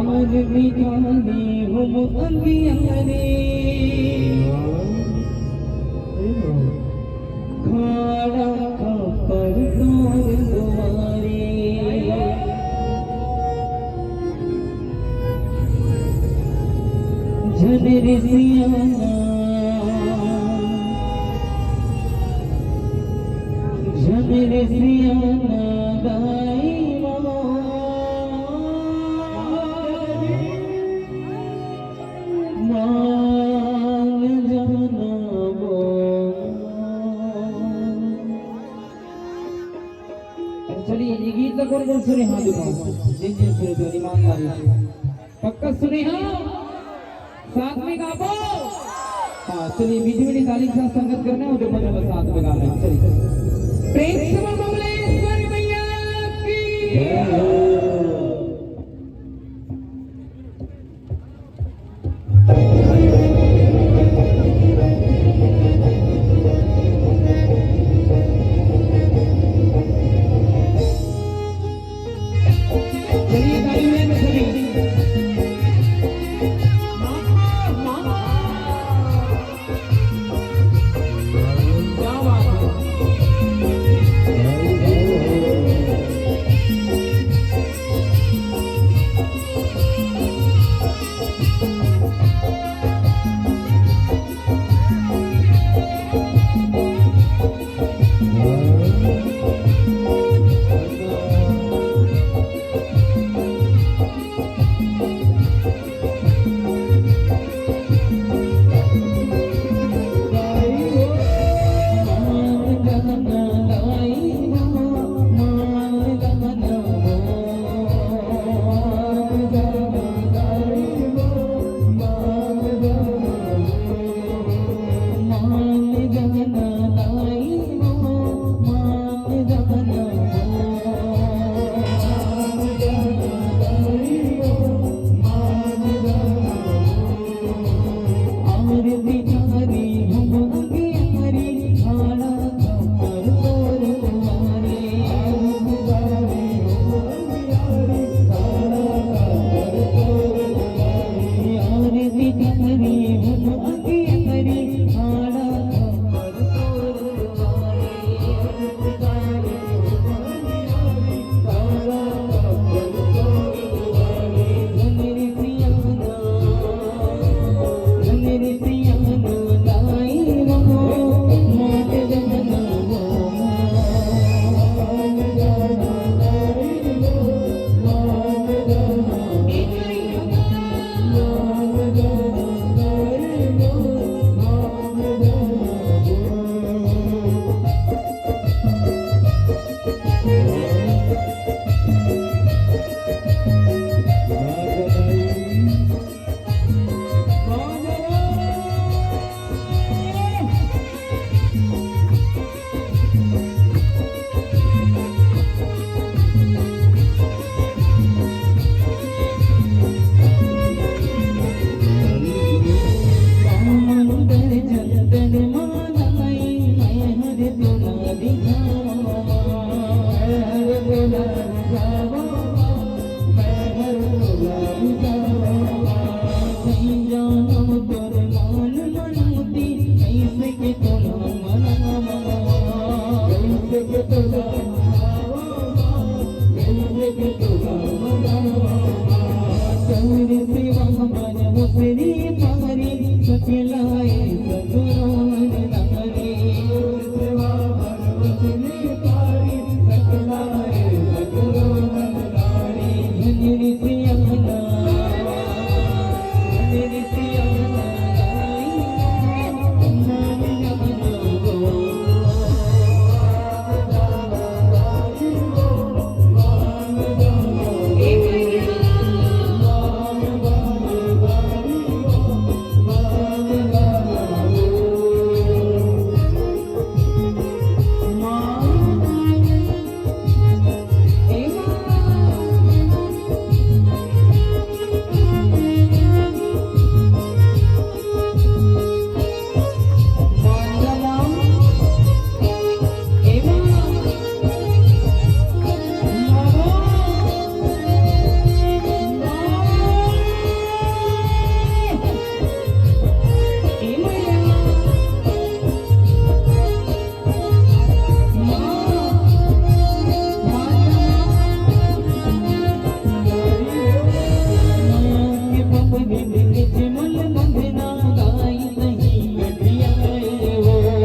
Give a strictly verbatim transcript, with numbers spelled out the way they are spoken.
अर निकाली हम अंधियारी, खाड़ा खप्पर तोर दुवारी। झन रिसियाना, झन रिसियाना दाई मोर। मान जाना मोर। अच्छा, चलिए, ये गीत ला कोन कोन सुने, हाथ उठाओ। जिन जिन सुने तो ईमानदारी से। पक्का सुने, हाँ? साथ में गाबो। हाँ, चलिए, मीठी मीठी ताली के साथ संगत करना है, जो बजा साथ में गाना है। चलिए, प्रेम से बोल बमलेश्वरी मैया की। चलिए, ताली बजाएंगे सभी। क्या बात है।